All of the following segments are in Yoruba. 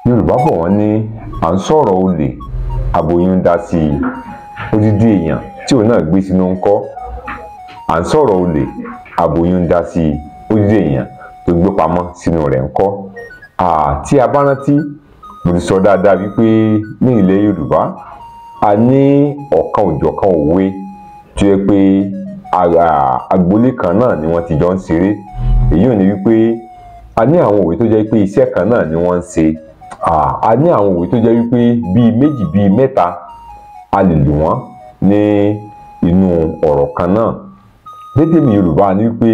Yorùbá bọ̀ wọ́n ní à ń sọ̀rọ̀ olè, aboyún ń dá sí i. Odidi èèyàn tí òun náà gbé sínú ń kọ́. À ń sọ̀rọ̀ olè, aboyún ń dá sí i. Odidi èèyàn tó gbé pamọ́ sínú rẹ̀ ń kọ́. Tí a bá rántí, mo ti sọ dáadáa wípé ní ilẹ̀ Yorùbá a ní ọ̀kan òjọ̀kan òwe tó yẹ pé agboolé kan náà ni wọ́n ti jọ ń ṣeré. Èyí ò ní wípé a ní àwọn òwe tó jẹ́ pé iṣẹ́ kan náà ni wọ́n ń ṣe. A ní àwọn òwe tó jẹ́ wípé bíi méjì bíi mẹ́ta a lè lò wọ́n ní inú ọ̀rọ̀ kan náà. Lédè mi Yorùbá ní wípé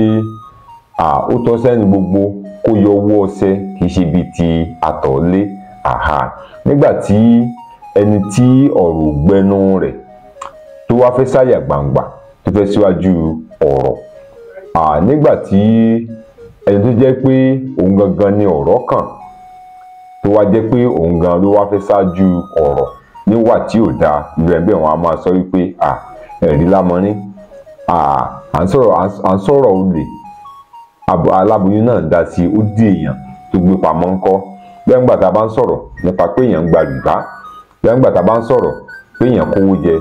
ó tọ́ sẹ́ni gbogbo kó yọ owó ọṣẹ, kì í ṣe bíi ti àtọ̀lé. Nígbà tí ẹni tí ọ̀rọ̀ gbẹnu rẹ̀ tó wá fẹ́ sáyà gbangba, tó fẹ́ síwájú ọ̀rọ̀, nígbà tí ẹni tó jẹ́ pé òun gangan ni ọ̀rọ̀ kàn, tó wá jẹ́ pé òun gan ló wá fẹ́ ṣáájú ọ̀rọ̀ níwà tí ò dáa, irú ẹ̀ bẹ́ẹ̀ wọ́n á máa sọ wípé ẹ̀rí lámọrin, à ń sọ̀rọ̀ olè, aláboyún náà ń dá sí, ó dí èèyàn tó gbé pamọ́ ńkọ́. Bẹ́ẹ̀ ńgbà tá a bá ń sọ̀rọ̀ nípa pé èèyàn ń gba rìbá, bẹ́ẹ̀ ńgbà tá a bá ń sọ̀rọ̀ pé èèyàn kówó jẹ,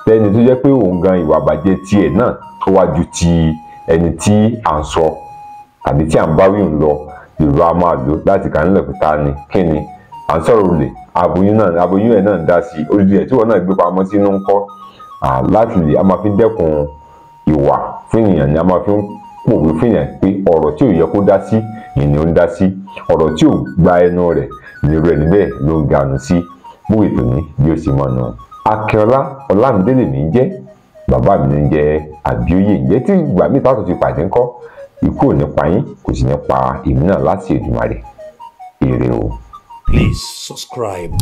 tẹ́ni tó jẹ́ pé òun gan ìwà àbàjẹ́ tiẹ̀ náà tó wá ju ti ẹni tí à ń sọ tàbí tí à ń bá wí ń lọ, Yorùbá máa lò láti kà nílẹ̀ pé ta ni kí ni à ń sọ̀rọ̀ olè, aboyún náà, aboyún ẹ̀ náà ń dá sí, odidi ẹ̀ tí wọ́n náà gbé pamọ́ sínú ńkọ́. Láti lè a máa fi dẹ́kun ìwà fún ènìyàn ni a máa fi ń pòwe fún ènìyàn pé ọ̀rọ̀ tí ò yẹ kó dá sí ìní ó ń dá sí, ọ̀rọ̀ tí ò gba ẹnu rẹ̀ nírú ẹni bẹ́ẹ̀ ló ń ganu sí. Bó ètò ní bí ó sì mọ̀ nù. Akínọlá Ọlámídé lèmi ń jẹ́, bàbá mi ń jẹ́ Àbíóyè. Ǹjẹ́ tí ìgbà míì táwọn ti pàdé ńkọ́, ikú ò ní pa yín, kò sì ní pa èmi náà láti Èdùmàrè. Ire o. Please subscribe.